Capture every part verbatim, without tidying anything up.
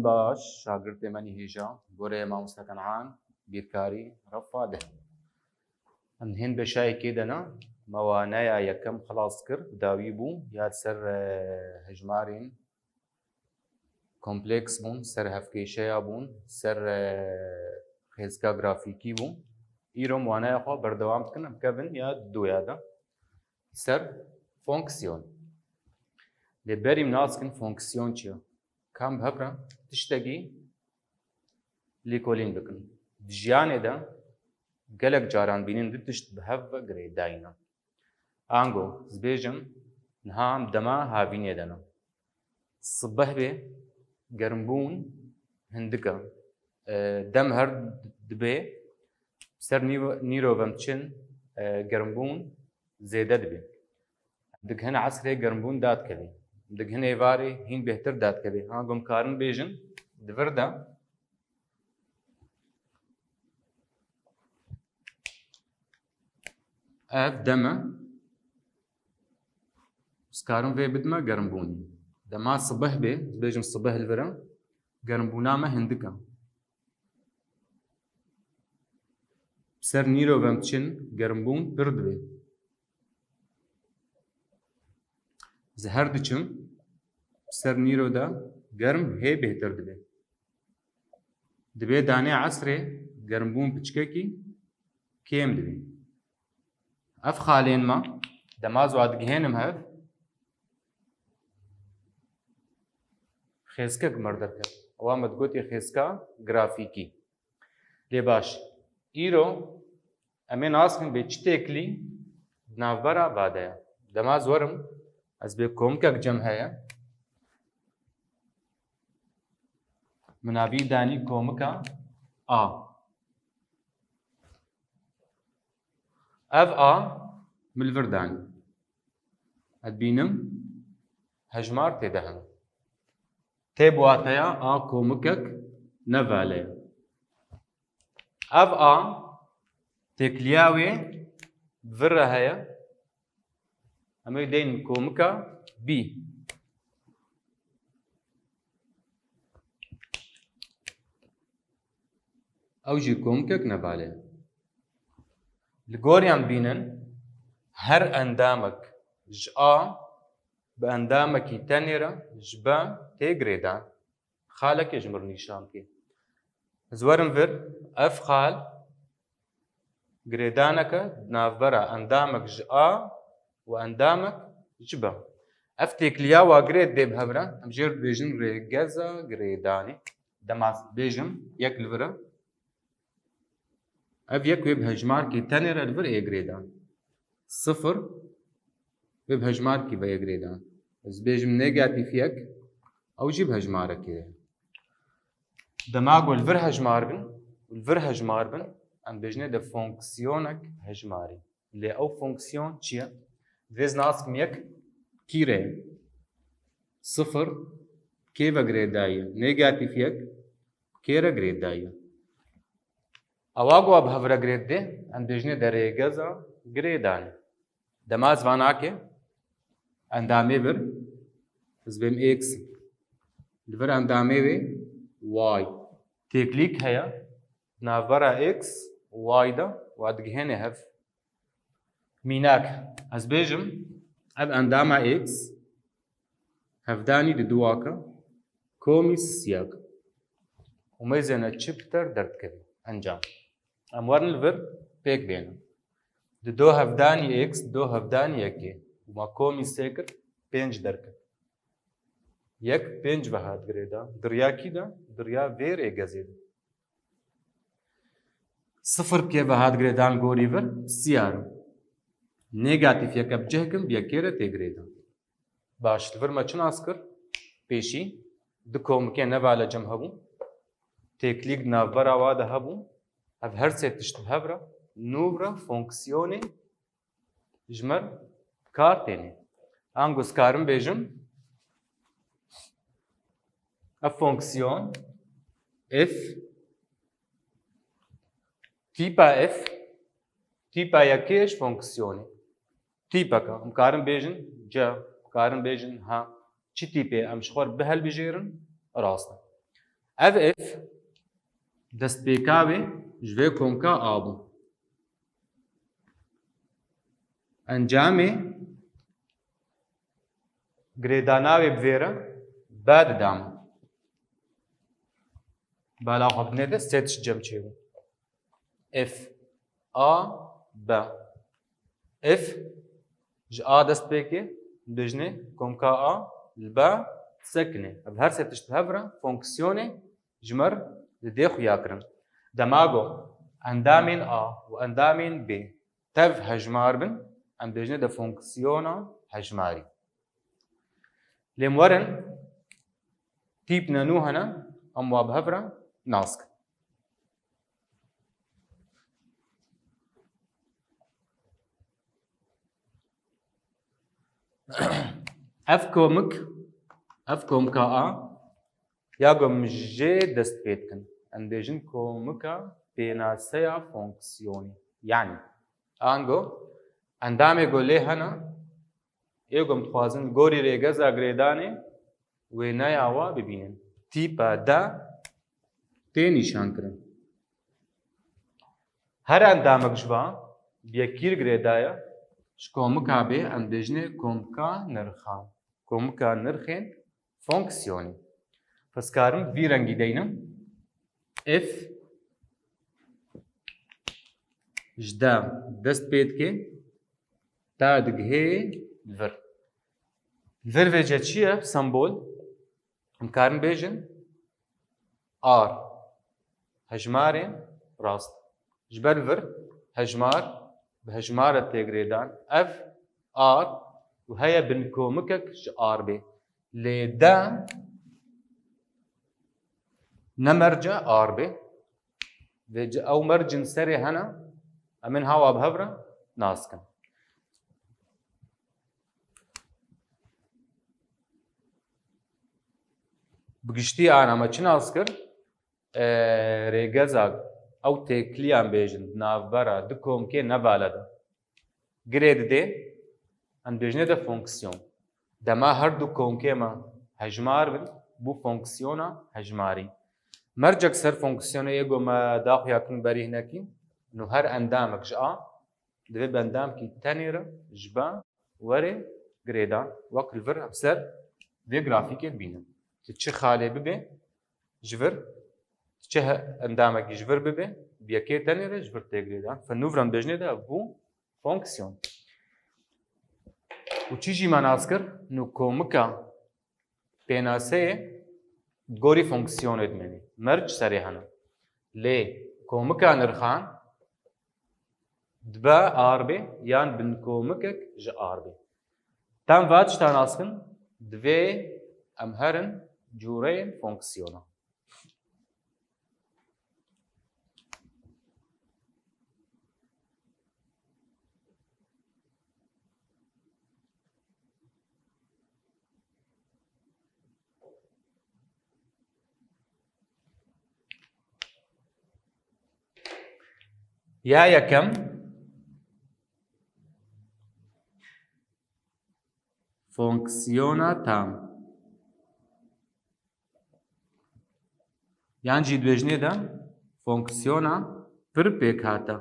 Baş, şagirtê me nî hêja, goreyê mamoste Ken'an, bîrkarî, refa de. Em hên beşayekê de ne, me waneya yekem xilas kir, bi dawî bû, ya li ser, e, hejmarên kompleks bûn, ser hevkêşeya bûn, ser, e, xêzka grafîkî bûn. Îro em waneya xwe berdewam dikin, em kevin ya duya de. Ser fonksiyon. Lê berî em nas kin fonksiyon çi ye? Ka em bi hev re tiştekî lêkolîn bikin. Di jiyanê de gelek caran bînin du tişt bi hev ve girêdayî ne. Ango, ez bêjim, niha em dema havînê de ne. Sibeh bê, germbûn hindik e. E, dem her dibe, ser nîro-, nîro ve em diçin, e, germbûn zêde dibe. Digihine esrê germbûn dadikeve. Digihine êvarê hîn bêhtir dadikeve. Ango em karin bêjin, di vir de ev dem e. Ez karim vê bidime germbûnê. Dema sibeh bê, ez bêjim sibeh li vir e, germbûna me hindik e. Ser nîro ve em diçin, germbûn pir dibe. Ez her diçim, ser nîro de germ hê bêhtir dibe. Dibe danê esrê germbûn piçkekî kêm dibe. Ev xalên me, dema ez wa digihênim hev, xêzkek mir derket. Ewa me digotî xêzka grafîkî. Lê baş, îro em ê nas kin bê çi têkilî di navbera va de ye. Dema ez werim, ez bê komikek cem heye. Min navî danî komika A. Ev A min li vir danî. Ez dibînim hejmar tê de hene. Tê bi wateya A komikek ne vale ye. Ev A têkiliya wê bi vir re heye. Em ê deyn komika B. Ew jî komikek ne vale ye. Li goriyan bînin, her endamek ji A bi endamekî tenê re ji B tê girêdan. Xalekê ji mir nîşan bike. Ez werim vir, ev xal girêdaneke di navbera endamek ji A û endamek ji B. Ev têkiliya wa girêd dê bi hev re, em jê re dibêjin rêgeza girêdanê. Dema ez bêjim yek li vir e, ev yek wê bi hejmarkê tenê re li vir ê girêdan. Sifir wê bi hejmarkî ve yê girêdan. Ez bêjim negatîf yek, ew jî bi hejmarekê ye. Dema ku li vir hejmar bin, li vir hejmar bin, em bêjinê de fonksiyonek hejmarî. Lê ew fonksiyon çi ye? Divê ez nas kim yek kî re ye. Sifir kê ve girêdayî ye? Negatîf yek kê re girêdayî ye? Ewa ku bi hev re girêd dê, em dibêjinê de rêgeza girêdanê. Dema ez va nake, endamê vir, ez bêm x. Li vir endamê wê y. Têkilîk heye, navbera x û y de, wa digihêne hev. Mînak, ez bêjim, ev endama x, hevdanî di duwaka, komî siyaka. Û mêzêne çi bi ter derdikeve. Encam. Em werin li vir pêk bênin. Di do hevdanî x, do hevdanî yekê. Û me komî sê kir, pênc derket. Yek pênc ve hat girêdan. Di riya kî de? Di riya vê rêgezê de. Sifir bi kê ve hat girêdan gorî vir? Siyar. Negatîf yeke bi cih kim, bi yekê re tê girêdan. Baş, li vir me çi nas kir? Pêşî, du komikê nevalê cem hebûn. Têkilîk di navbera wa de hebûn. Ev her sê tişt bi hev re, nû re fonksiyonê ji me re kar têne. Ango ez karim bêjim, ev fonksiyon, f, tîpa f, tîpa yekê ji fonksiyonê. Tîpeke, em karin bêjin C, em karin bêjin H. Çi tîpê em ji xwe re bihelbijêrin, rast e. Ev F destpêka wê ji vê komka A bû. Encamê girêdana wê bi vê re B dida min. Bala xwe binê de sê tişt cem çêbû. F A B. F ji A dest pê ke, dibêjinê komka A li B sekinê. Ev her sê tişt bi hev re fonksiyonê ji me re didê xuya kirin. Dema ku endamên A û endamên B tev hejmar bin, em dibêjinê de fonksiyona hejmarî. Lê em werin, tîp ne nû hene, em wa bi hev re nas kin. Ev komik, ev komka A, ya ku em jê dest pê dikin. Em dibêjin komika pênaseya fonksiyonê. Yanî, ango, endamê ku lê hene, ê ku em dixwazin gorî rêgeza girêdanê wêneya wa bibînin. Tîpa D tê nîşankirin. Her endamek ji van bi yekî re girêdaye, ji komika B em dibêjinê komika nirxan. Komika nirxên fonksiyonê. Ez karim vî rengî deynim. F ji D dest pê dike, ta digihê li vir. Li vir vêce çi ye? Sembol. Em karin bêjin R. Hejmarên rast. Ji ber vir hejmar bi hejmar re tê girêdan. Ev R û heye binkomikek ji R bê. Lê D ne merce R bê. Vê ci-, ew mercin serê hene, em ên hawa bi hev re nas kin. Bi giştî ana me çi nas kir? E, rêgeza ew têkiliyan bêjin di navbera du komkê ne valid e. Girê didê, em dibêjinê de fonksiyon. Dema her du komkê me hejmar bin, bû fonksiyona hejmarî. Mercek ser fonksiyonê ê ku me daxuya kirin berî hinekî, nû her endamek ji A, divê bi endamkî tenê re ji B were girêdan, wek li vir em ser vê grafîkê dibînin. Tu çi xalê bibe ji vir, tu çi he-, endamekî ji vir bibe, bi yekê tenê re ji vir tê girêdan. Fe nû vir em dibêjinê de ev bû fonksiyon. Û çi jî me nas kir? Nû komika pênaseyê di gorî fonksiyonê dimênî. Merc serê hene. Lê komika nirxan dibe R bê yan binkomikek ji R bê. Tam va tişta nas kin, divê em herin cûreyên fonksiyona. Ya yekem, fonksiyona tam. Yan jî dibêjinê de fonksiyona pir pêkhate.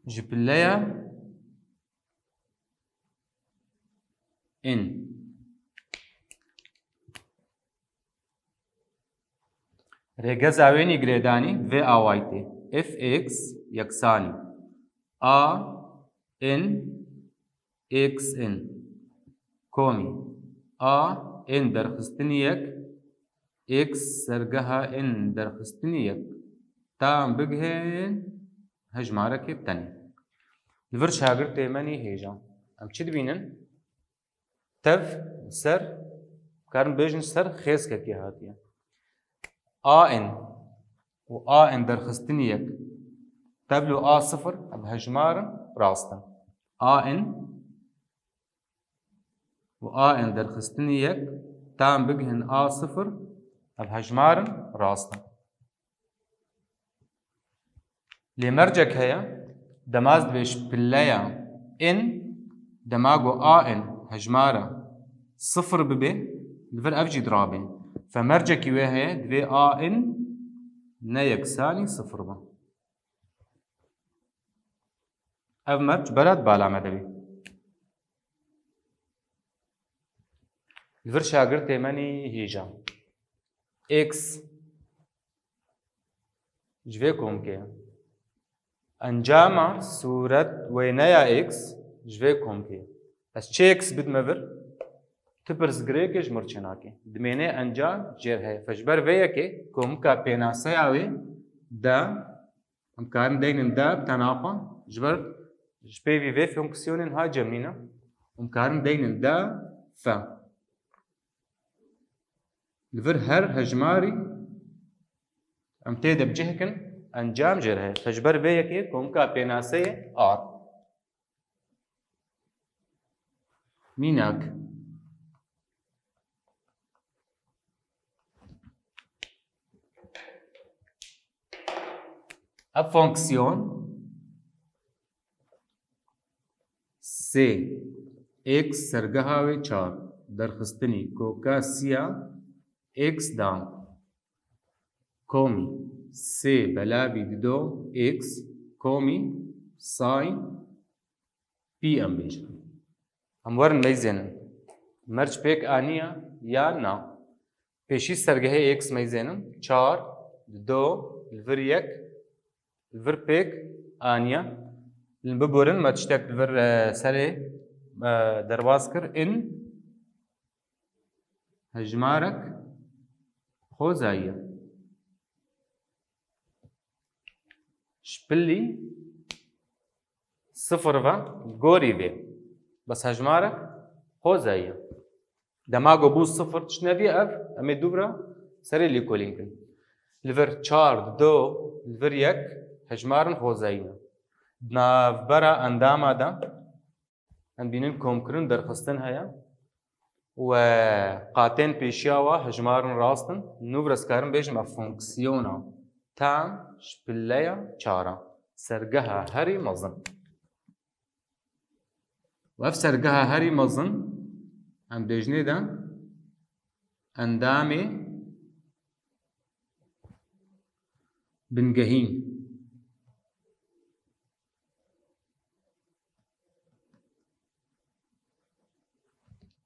Ji pileya in. Rêgeza wênî girêdanî vê awayî tê. F X yeksanî A N X N. Komî A N derxistinî yek, X sergeha N derxistinî yek. Ta em bigihên hejmarekê bi tenê. Li vir şagirtê me nî hêja. Em çi dibînin? Tev ser, karin bêjin ser xêzkekê hatiye. A N û A N derxistinî yek. Tev li A sifir, ev hejmar in, rast in. A N û A N derxistinî yek, tam bigihin A sifir, ev hejmar in, rast in. Lê mercek heye, dema ez dibêj pileya in, dema ku A in hejmara sifir bibe, li vir ev jî dirabe. Fe mercekî wê heye, divê a in ne yeksanî sifir be. Ev merc bela di bala me de bî. Li vir şagirtê me nî hêja. X ji vê komkê ye. Encama sûret wêneya X ji vê komkê ye. Ez çi X bidime vir? Tu pirsgirêkê ji mir çênakê. Dimênê encam jêr heye. Fe ji ber vê yekê komika pênaseya wê de, em karin deynin de bi tena xwe. Ji ber ji pêvî vê fonksiyonên ha cemîne. Em karin deynin de fe. Li vir her hejmarî em tê de bi cih kin, encam jêr heye. Fe ji ber vê yekê komika pênaseyê R. Mînak. Ev fonksiyon sê x sergeha wê çar derxistinî koka siya x dan komî sê belavî dido x komî sin pî em bêjin. Em werin meyzênin. Merc pêk aniya ya na? Pêşî sergehê x meyzênin. Çar, dido, li vir yek, li vir pêk aniya. Li biborin me tiştek li vir, e, serê, e, derbas kir. In hejmarek xwezayî ye. Ji pilî sifir ve gorî vê. Bes hejmarek xwezayî ye. Dema ku bû sifir tişt nebî ev, em ê dûvra serê lêkolîn kin. Li vir çar, dido, li vir yek hejmarin xwezayî ne. Di navbera endama de em dînin komkirin derxistin heye. We qatên pêşiya wa hejmarin rast in. Nû vir ez karim bêjim ev fonksiyona tam ji pileya çar a. Sergeha herî mezin. Û ev sergeha herî mezin em bêjinê de endamê bingehîn.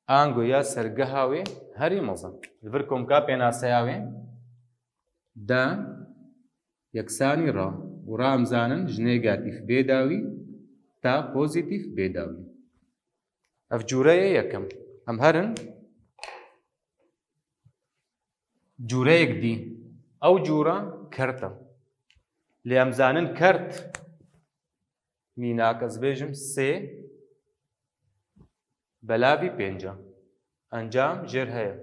Ango ya sergeha wê herî mezin. Li vir komka pênaseya wê de yeksanî ra û ra em zanin ji negatîf bê dawî ta pozîtîf bê dawî. Ev cûreyê yekem. Em herin cûreyek dî. Ew cûra kert e. Lê em zanin kert mînak ez bêjim sê belavî pênc e. Encam jêr heye.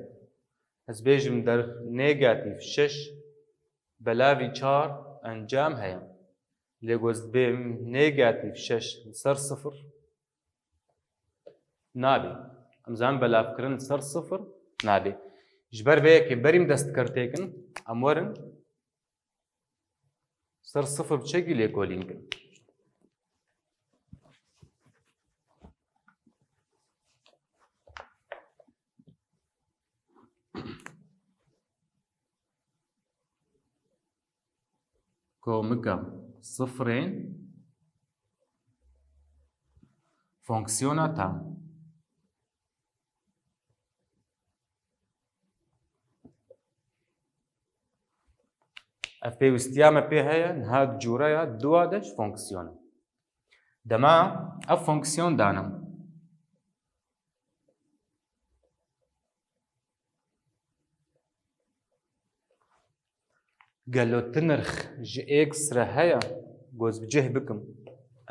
Ez bêjim der negatîf şeş belavî çar encam heye. Lê ku ez dibêm negatîf şeş li ser sifir nabê. Em zanin belavkirin li ser sifir nabê. Ji ber vê yekê berî em dest kar têkin, em werin ser sifir bi çekî lêkolîn kin. Komika sifirên fonksiyona tam. Ev pêwîstiya me pê heye, niha di cûreya dua de ji fonksiyona. Dema ev fonksiyon dane. Gelo ti nirx ji x re heye, ku ez bi cih bikim,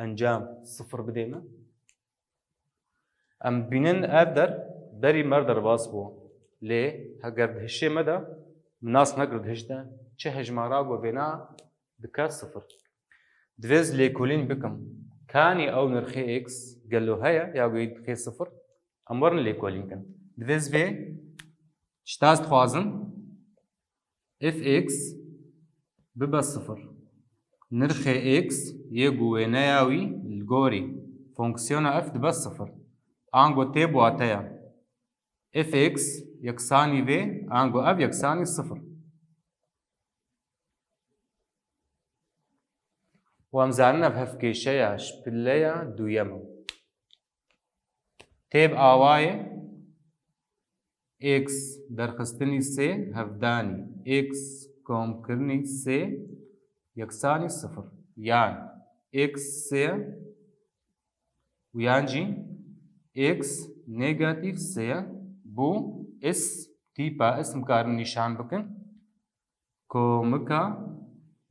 encam sifir bidê me? Em bînin ev der berî me re derbas bû. Lê heger di hişê me de, min nas nekir di hiş de, çi hejmara ku vêna dike sifir. Divê ez lêkolîn bikim. Kanî ew nirxê x gelo heye ya ku yê dixê sifir? Em werin lêkolîn kin. Divê ez vê tişta ez dixwazim f x bibe sifir. Nirxê x yê ku wêneya wî li gorî fonksiyona f dibe sifir. Ango tê bi wateya f x yeksanî vê, ango ev yeksanî sifir. Û em zanin ev hevkêşeya ji pileya duyem e. Tê bi awayê x derxistinî sê hevdanî x komkirinî sê yeksanî sifir. Yan x sê û yan jî x negatîf sê bû is tîpa is em karin nîşan bikin. Komika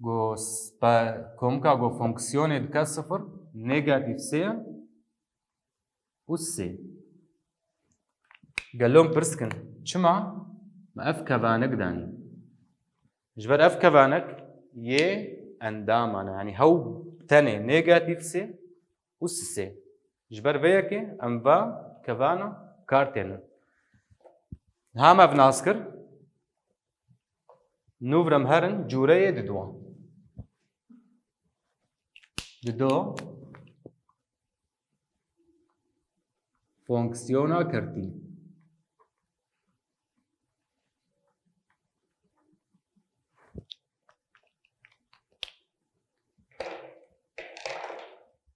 go spe-, komika go fonksiyonê dike sifir, negatîf sê û sê. Gelo em pirs kin, çima me ev kevanek danî? Ji ber ev kevanek yê endaman e, yanî hew tenê negatîf sê û sisê. Ji ber vê yekê em va kevana kar tênin. Niha me ev nas kir, nû vir em herin cûreyê diduwa. Dido fonksiyona kertî.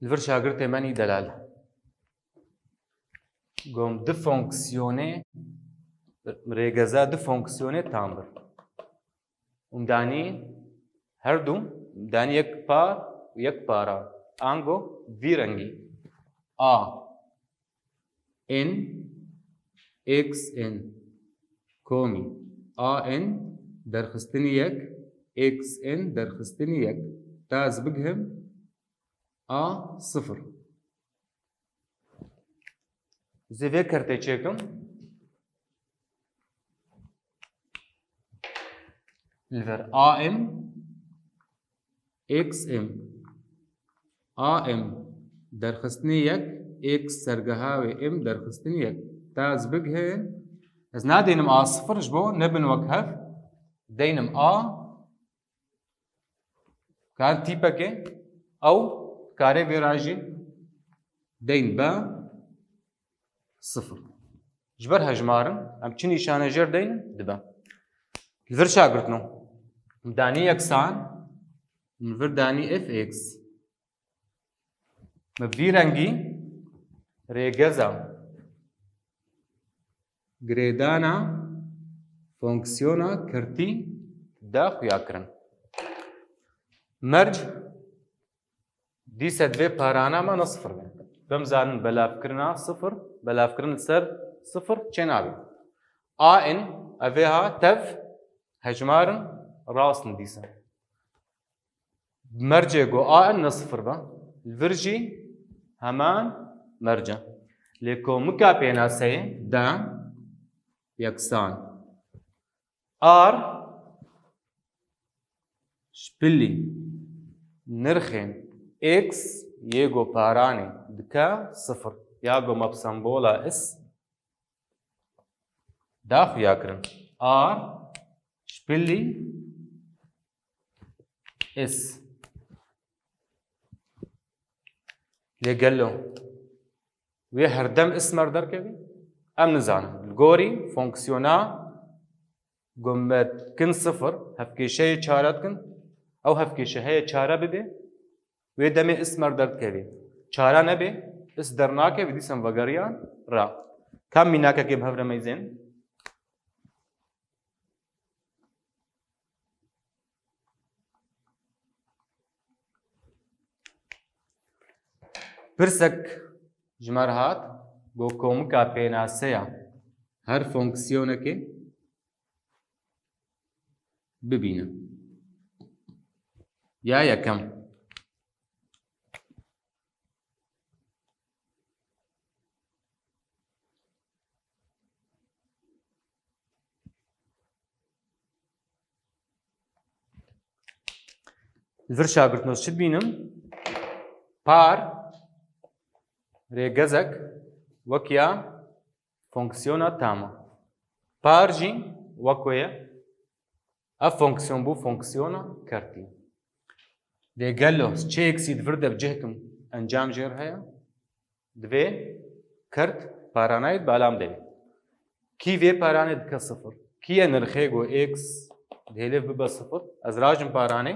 Li vir şagirtê me nî delal. Gom du fonksiyonê, rêgeza du fonksiyonê tam bir. Û danî her du, danî yek par û yek para. Ango vî rengî. A n x n komî a n derxistinî yek x n derxistinî yek ta ez bigihim a sifir. Ez ê vê kertê çêkim. Li vir a m, x m. A m derxistinê yek, x sergeha wê m derxistinê yek. Ta ez bigihim, ez nadênim a sifir ji bo nebin wek hev. Deynim a, kan tîpekê, ew karê vê re jî deyn be sifir. Ji ber hejmarin, em çi nîşane jêr deynin, dibe. Li vir çagirtino. Em danî yeksan, em li vir danî f x. Me vî rengî rêgeza girêdana fonksiyona kertî da xuya kirin. Merc dîse divê parana me ne sifir be. Bim zanin belavkirina sifir, belavkirin li ser sifir çênabe. A n, evê ha tev hejmarin rast in dîse. Mercê go a n ne sifir be, li vir jî heman merc e. Lê komika pênaseyê de yeksan. R ji pilî nirxên x yê go paranê dike sifir. Ya go me bi sembola is da xuya kirin. R ji pilî is. Lê gelo wê herdem is mer derkevî? Em nizanin. Li gorî fonksiyona ku me dikin sifir, hevkêşeyê çare dikin, ew hevkêşe heye çare bibe, wê demê is mer derdikevî. Çare nebe, is dernakevî, dîsan vegeriyan ra. Kam mînakekê bi hev re meyzên? Pirsek ji me re hat, go komika pênaseya her fonksiyonekê bibîne. Ya yekem. Li vir şagirtino çi dibînim? Par, rêgezek, wek ya fonksiyona tam e. Par jî wek wê ye. Ev fonksiyon bû fonksiyona kertî. Lê gelo çi eksî di vir de bi cih kim encam jê re heye? Divê kert Paranayê dibe alam denê. Kî vê paranê dike sifir? Kî ye nirxê ku x dihêlê bibe sifir? Ez rajim paranê.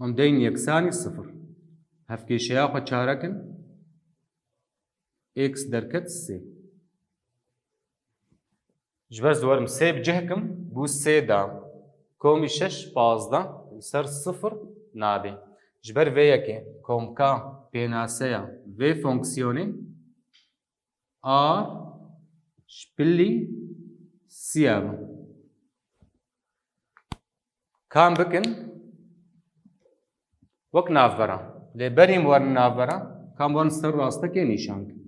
Em deyn yeksanî sifir. Hevkêşeya xwe çare kin. X derket sê. Ji ber ez werim sê bi cih kim, bû sê da. Komî şeş pazdeh li ser sifir nabe. Ji ber vê yekê komka pênaseya vê fonksiyonê R ji pilî siya be. Kam bikin wek navbera. Lê berî em werin navbera, kam werin ser rastekê nîşan kin.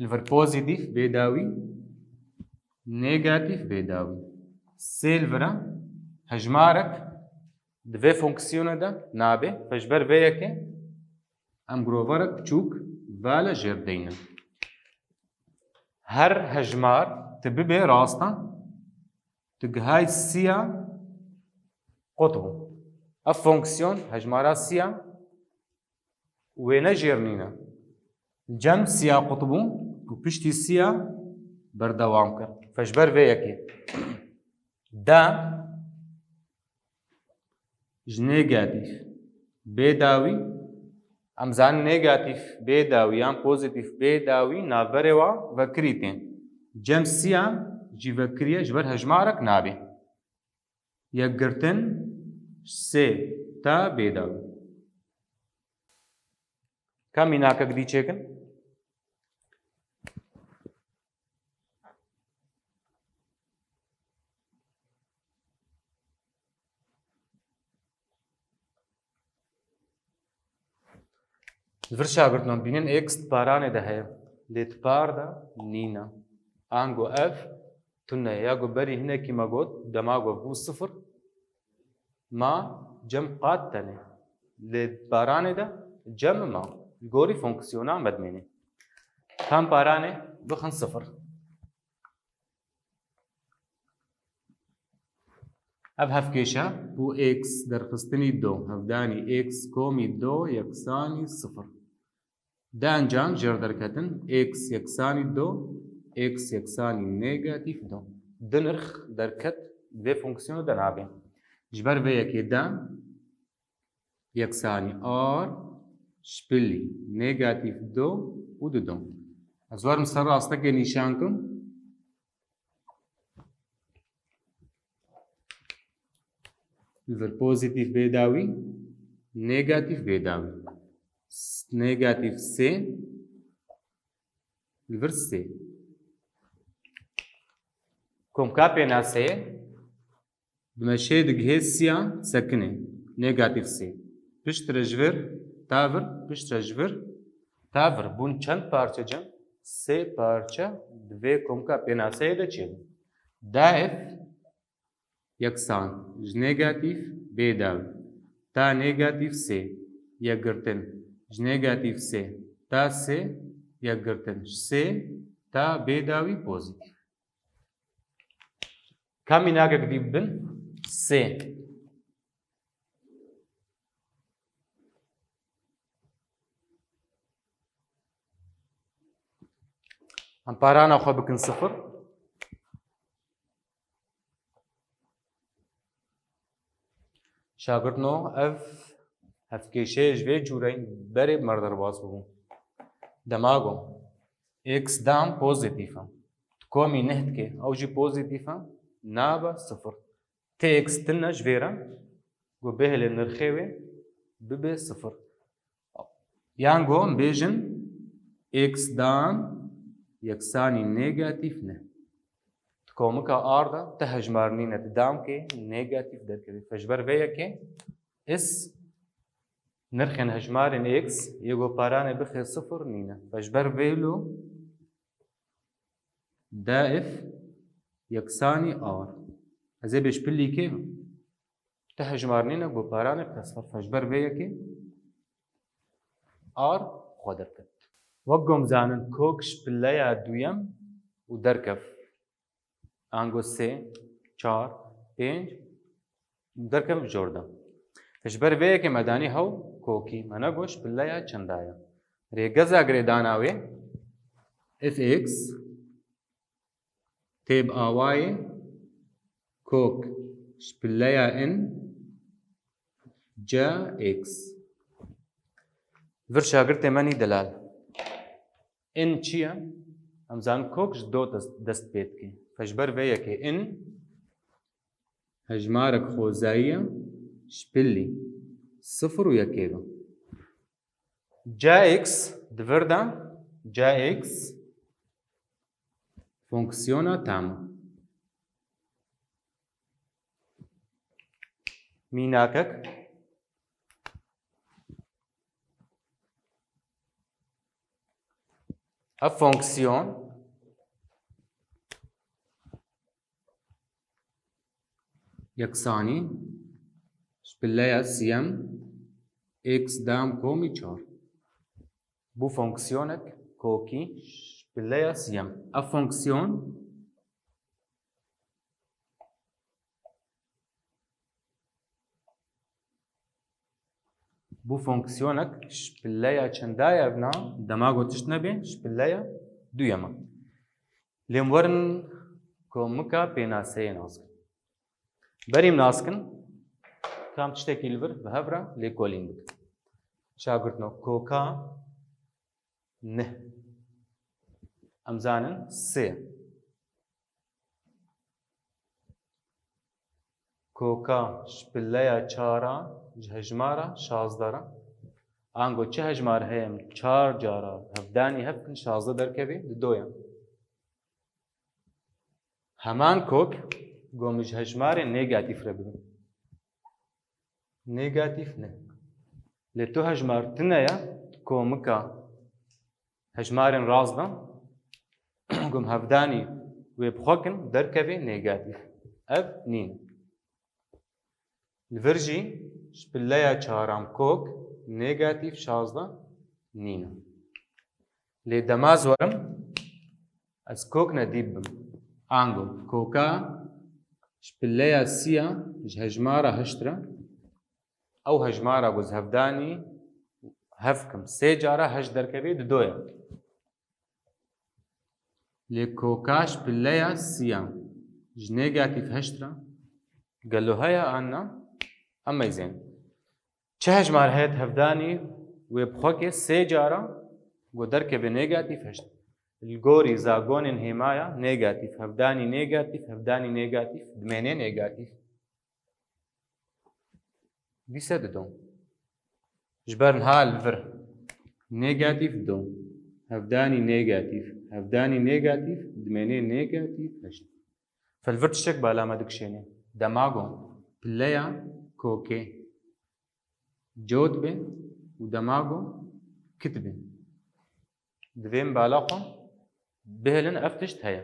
Li vir pozîtîf bê dawî, negatîf bê dawî. Sê li vir e, hejmarek di vê fonksiyonê de nabe, fe ji ber vê yekê em giroverek biçûk vale jêr deynin. Her hejmar tu bibê rast e, tu gihayî siya qutbû. Ev fonksiyon hejmara siya wêne jêr nîne. Cem siya qutbû û piştî siya berdewam kir. Fe ji ber vê yekê de ji negatîf bê dawî, em zanin negatîf bê dawî yan pozîtîf bê dawî navberê wa vekirî tên. Cem siya jî vekirî ye, ji ber hejmarek nabê. Yekgirtin sê ta bê dawî. Ka mînakek dî çêkin? Li vir şagirtinan dibînin x di paranê de heye, lê di par de nîne. Ango ev tune ye. Ya ku berî hinekî me got, dema ku bû sifir, ma cem qat tenê. Lê di paranê de cem ma. Li gorî fonksiyona me dimênê. Tam paranê bixin sifir. Ev hevkêşe bû x derxistinî do, hevdanî x komî do yeksanî sifir. Di encam jêr derketin x yeksanî do, x yeksanî negatîf do. Di nirx derket vê fonksiyonê de nabe. Ji ber vê yekê de yeksanî r ji pilî negatîf do û dido. Ez werim ser rastekê nîşan kim. Li vir pozîtîf bê dawî, negatîf bê dawî. S-, negatîf sê, li vir sê. Komka pênaseyê bi meşê digihê siya sekinê, negatîf sê. Piştre ji vir, ta vir, piştre ji vir, ta vir. Bûn çend parçe cem? Sê parçe di vê komka pênaseyê de çêbû. Daif yeksan ji negatîf bê dawî ta negatîf sê yekgirtin, ji negatîf sê ta sê yekgirtin, ji sê ta bê dawî pozîtîf. Ka mînakek dî bibin sê. Em parana xwe bikin sifir. Şagirtno ev hevkêşeyê ji vê cûreyî berê bi me re derbas bû. Dema ku x dam pozîtîf e, tu komî neh dikê, ew jî pozîtîf e, nabe sifir. T x tune ji vê re ku bihêle nirxê wê bibe sifir. Yan ku em bêjin x dan yeksanî negatîf ne. Di komika R de ti hejmar nîne, di damkê negatîf derkevê. Fe ji ber vê yekê is nirxên hejmarên x yê ku paranê bixê sifir nîne. Fe ji ber vê lo daif yeksanî R. Ez ê bêj pilî kê? Ti hejmar nîne ku paranê bi kesra. Fe ji ber vê yekê R xwe derket. Wek ku em zanin kok ji pileya duyem û derkev. Ango sê, çar, pênc derkev jor de. Ji ber vê yekê me danî hew kokî, me negot ji pileya çenda ye. Rêgeza girêdana wê f x tê bi awayê kok ji pileya n c x. Vir şagirtê me nî delal. N çi ye? Em zanin kok ji do dest, dest pê dike. Fe ji ber vê yekê n hejmarek xwezayî ye ji pilî sifir û yekê ve. C x di vir de, c x fonksiyona tam e. Mînakek. Ev fonksiyon yeksanî ji pileya siyem x dam komî çar. Bû fonksiyonek kokî ji pileya siyem. Ev fonksiyon Bû fonksiyonek ji pileya çenda ye evna, dema got tişt nebe, ji pileya duyema. Lê em werin komika pênaseyê nas kin. Berî em nas kin, kam tiştekî li vir bi hev re lêkolîn bikin. Şagirtno koka neh. Em zanin sê. Koka ji pileya çar a ji hejmara şazdeh re. Ango çi hejmar heye em çar cara hevdanî hev kin şazdeh derkevê di do ye. Heman kok, go min ji hejmarên negatîf re bibim. Negatîf ne. Lê tu hejmar tune ye, komika hejmarên rast de, go min hevdanî wê bi xwe kin, derkevê negatîf. Ev nîne. Li vir jî ji pileya çaram kok negatîf şazdeh nîne. Lê dema ez werim, ez kok nedî bim. Ango, koka ji pileya sî ya ji hejmara heşt re, ew hejmara ku ez hevdanî hev kim, sê cara heşt derkevê di do ye. Lê koka ji pileya sî ya ji negatîf heşt re gelo heye an na? Em meyzên. Çi hejmar heye hevdanî wê bi xwe ke sê cara go derkeve negatîf heşt. Li gorî zagonên hêmaya negatîf, hevdanî negatîf, hevdanî negatîf, dimêne negatîf. Dîse dido. Ji ber niha li vir negatîf do. Hevdanî negatîf, hevdanî negatîf, dimêne negatîf heşt. Fe li vir tiştek bala me dikişêne. Dema go pileya kokê cot be û dema go kit be. Divê em bala xwe bihêlin, ev tişt heye.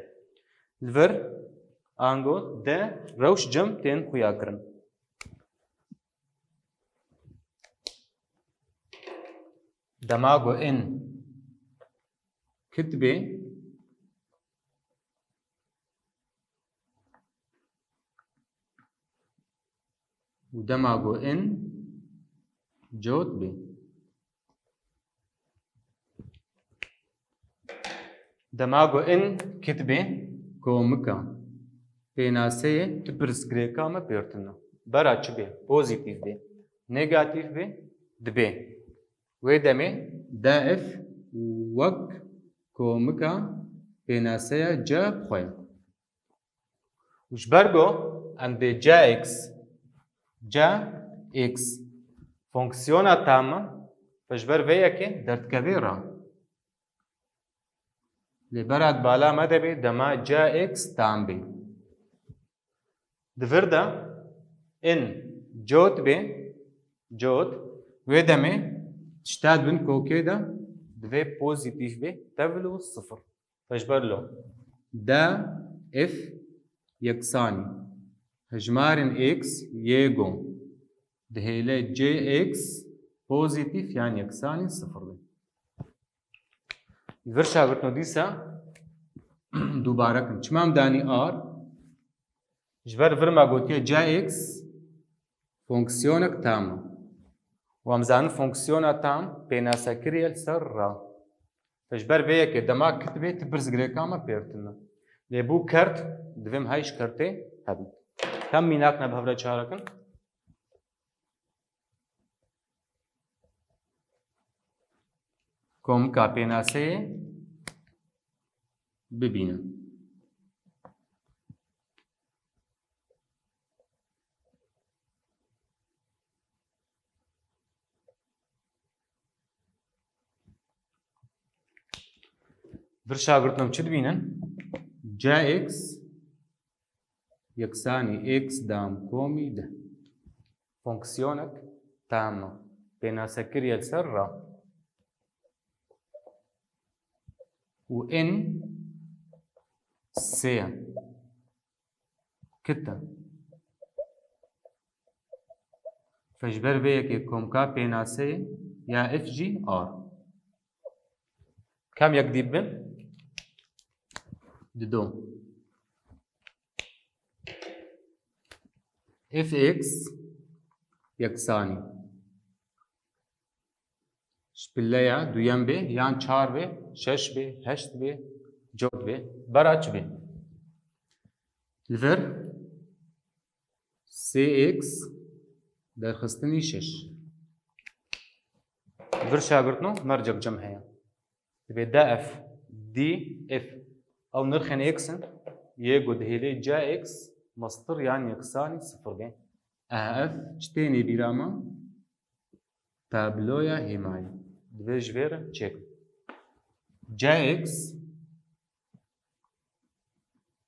Li vir ango de rewş cem tên xuya kirin. Dema go in kit be, û dema go in cot be. Dema go in kit be, komika pênaseyê tu pirsgirêka me pêrtin e. Bera çi be? Pozîtîf be, negatîf be, dibe. Wê demê def wek komika pênaseya c bi xwe ye. Û ji ber ku em dê c x, c x fonksiyona tam e, ji ber vê yekê derdikevê re. Lê bera di bala me de bê dema c x tam bê. Di vir de in cot bê, cot, wê demê tişta di bin kokê de divê pozîtîf bê, tevil û sifir. Pêşber lo. D f yeksanî hejmarên x yê go dihêle c x pozîtîf yan yeksanî sifir be. Vir şagirtno dîsa dubare kim. Çima em danî r? Ji ber vir me gotiye c x fonksiyonek tam e. Û em zanin fonksiyona tam pênasekirî ye li ser ra. Ji ber vê yekê dema kitibê ti pirsgirêka me pê re tune. Lê bû kert, divê em hey ji kertê hebin. Hem mînak ne bi hev re çarekin. Komika pênaseyê bibîne. Vir şagirtno çi dibînin? C x yeksanî x dam komî deh. Fonksiyonek tam e. Pênasekirî ye li ser ra. Û n sê ye. Kit e. Fe ji ber vê yekê komka pênaseyê ya f jî r. Kam yek dî bibin? Dido. F x yeksanî. Ji pileya duyem bê, yan çar bê, şeş bê, heşt bê, cot bê, bera çi bê? Li vir sê x derxistinî şeş. Vir şagirtno mercek cem heye. Divê d f, d f. Ew nirxên x in, yê ku dihêlê c x mestir yan yeksanî sifir bê. Ev çi tênê bîra me? Tabloya hêmayî. Divê ji vê re çêkim. C x,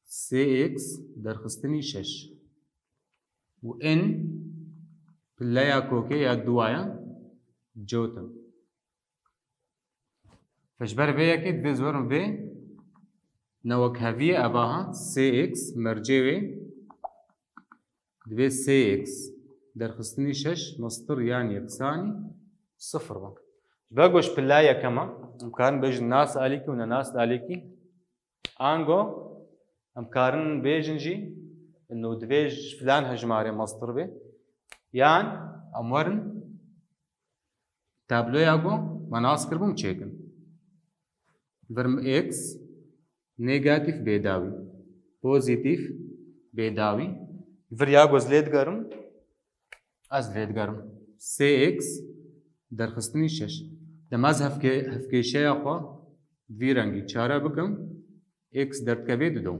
sê x derxistinî şeş. Û n pileya kokê ya duwayan cotin. Fe ji ber vê yekê divê ez werim vê newekheviyê ev aha sê x mercê wê divê sê x derxistinî şeş mestir yan yeksanî sifir be. Ji ber ku ji pila yekem e, em karin bêjin nas alîkî û ne nas alîkî. Ango em karin bêjin jî, ino divê ji filan hejmarê mestir bê. Yan em werin tabloya ku me nas kiribû çêkin. Vir x negatîf bêdawî, pozîtîf bêdawî. Vir ya ku ez lê digerim, ez lê digerim. Sê x derxistinî şeş. Dema ez hevkê-, hevkêşeya xwe vî rengî çare bikim, x derdikevê dido.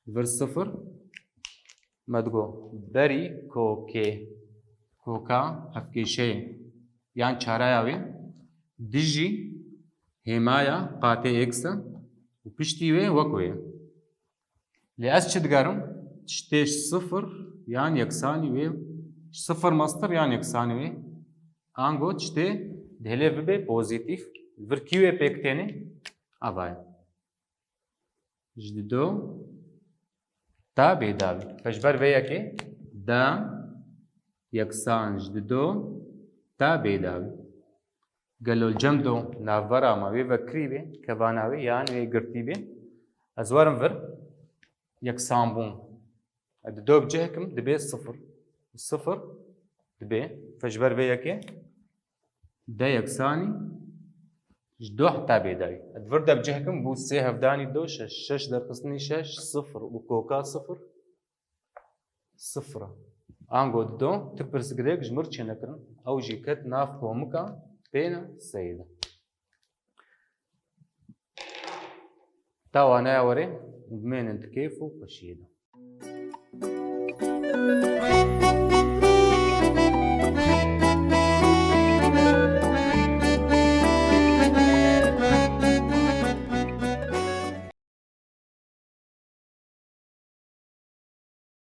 Vir sifir, me digo berî kokê, koka hevkêşeyê yan çareya wê dijî hêmaya qatê x e û piştî wê wek wê ye. Lê ez çi digerim? Tiştê ji sifir yan yeksanî wê, ji sifir mestir yan yeksanî wê. Ango tiştê dihêlê bibe pozîtîf. Vir kî wê pêk têne? Ava ye. Ji dido ta bêdawî. Fe ji ber vê yekê da yeksan ji dido ta bêdawî. Gelo li cem do navbera me wê vekirî bê, kevana wê yan wê girtî bê. Ez werim vir yeksanbûn. Dido bi cih kim dibe sifir. Sifir dibe. Fe ji ber vê yekê de yeksanî ji do heta bêdayî. Di vir de bi cih kim bû sê hevdanî do şeş. Şeş derxistinî şeş, sifir û koka sifir, sifir e. Ango dido, ti pirsgirêk ji mir çênekirin. Ew jî ket nav komika pêna seyê de. Ta waneya were, bimênin di kêf û xweşiyê de.